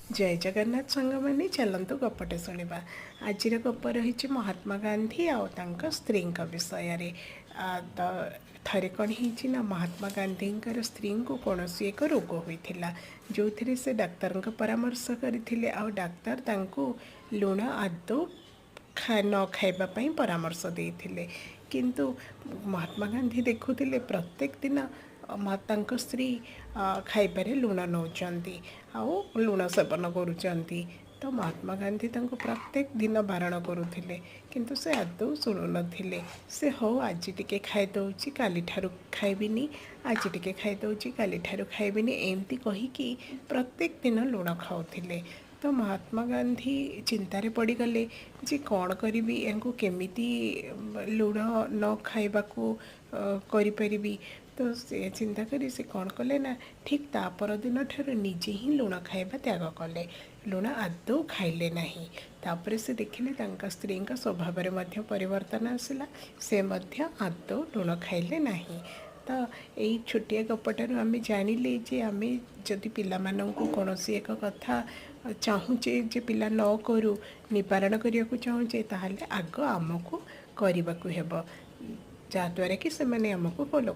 ଜୟ ଜଗନ୍ନାଥ ସାଙ୍ଗମାନେ, ଚାଲନ୍ତୁ ଗପଟେ ଶୁଣିବା। ଆଜିର ଗପ ରହିଛି ମହାତ୍ମା ଗାନ୍ଧୀ ଆଉ ତାଙ୍କ ସ୍ତ୍ରୀଙ୍କ ବିଷୟରେ। ତ ଥରେ କ'ଣ ହେଇଛି ନା, ମହାତ୍ମା ଗାନ୍ଧୀଙ୍କର ସ୍ତ୍ରୀଙ୍କୁ କୌଣସି ଏକ ରୋଗ ହୋଇଥିଲା, ଯେଉଁଥିରେ ସେ ଡାକ୍ତରଙ୍କ ପରାମର୍ଶ କରିଥିଲେ ଆଉ ଡାକ୍ତର ତାଙ୍କୁ ଲୁଣ ଆଦୌ ନ ଖାଇବା ପାଇଁ ପରାମର୍ଶ ଦେଇଥିଲେ। କିନ୍ତୁ ମହାତ୍ମା ଗାନ୍ଧୀ ଦେଖୁଥିଲେ ପ୍ରତ୍ୟେକ ଦିନ ତାଙ୍କ ସ୍ତ୍ରୀ ଖାଇବାରେ ଲୁଣ ନେଉଛନ୍ତି ଆଉ ଲୁଣ ସେବନ କରୁଛନ୍ତି। ତ ମହାତ୍ମା ଗାନ୍ଧୀ ତାଙ୍କୁ ପ୍ରତ୍ୟେକ ଦିନ ବାରଣ କରୁଥିଲେ, କିନ୍ତୁ ସେ ଆଦୌ ଶୁଣୁନଥିଲେ। ସେ ହଉ ଆଜି ଟିକେ ଖାଇଦେଉଛି, କାଲିଠାରୁ ଖାଇବିନି, ଆଜି ଟିକେ ଖାଇଦେଉଛି, କାଲିଠାରୁ ଖାଇବିନି, ଏମିତି କହିକି ପ୍ରତ୍ୟେକ ଦିନ ଲୁଣ ଖାଉଥିଲେ। ତ ମହାତ୍ମା ଗାନ୍ଧୀ ଚିନ୍ତାରେ ପଡ଼ିଗଲେ ଯେ କ'ଣ କରିବି, ୟାଙ୍କୁ କେମିତି ଲୁଣ ନ ଖାଇବାକୁ କରିପାରିବି। ତ ସେ ଚିନ୍ତା କରି ସେ କ'ଣ କଲେ ନା, ଠିକ୍ ତା ପରଦିନ ଠାରୁ ନିଜେ ହିଁ ଲୁଣ ଖାଇବା ତ୍ୟାଗ କଲେ। ଲୁଣ ଆଦୌ ଖାଇଲେ ନାହିଁ। ତାପରେ ସେ ଦେଖିଲେ ତାଙ୍କ ସ୍ତ୍ରୀଙ୍କ ସ୍ୱଭାବରେ ମଧ୍ୟ ପରିବର୍ତ୍ତନ ଆସିଲା, ସେ ମଧ୍ୟ ଆଦୌ ଲୁଣ ଖାଇଲେ ନାହିଁ। ତ ଏଇ ଛୋଟିଆ ଗପଟାରୁ ଆମେ ଜାଣିଲେ ଯେ ଆମେ ଯଦି ପିଲାମାନଙ୍କୁ କୌଣସି ଏକ କଥା ଚାହୁଁଛେ ଯେ ପିଲା ନ କରୁ, ନିବାରଣ କରିବାକୁ ଚାହୁଁଛେ, ତାହେଲେ ଆଗ ଆମକୁ କରିବାକୁ ହେବ, ଯାହାଦ୍ୱାରା କି ସେମାନେ ଆମକୁ ଫଲୋ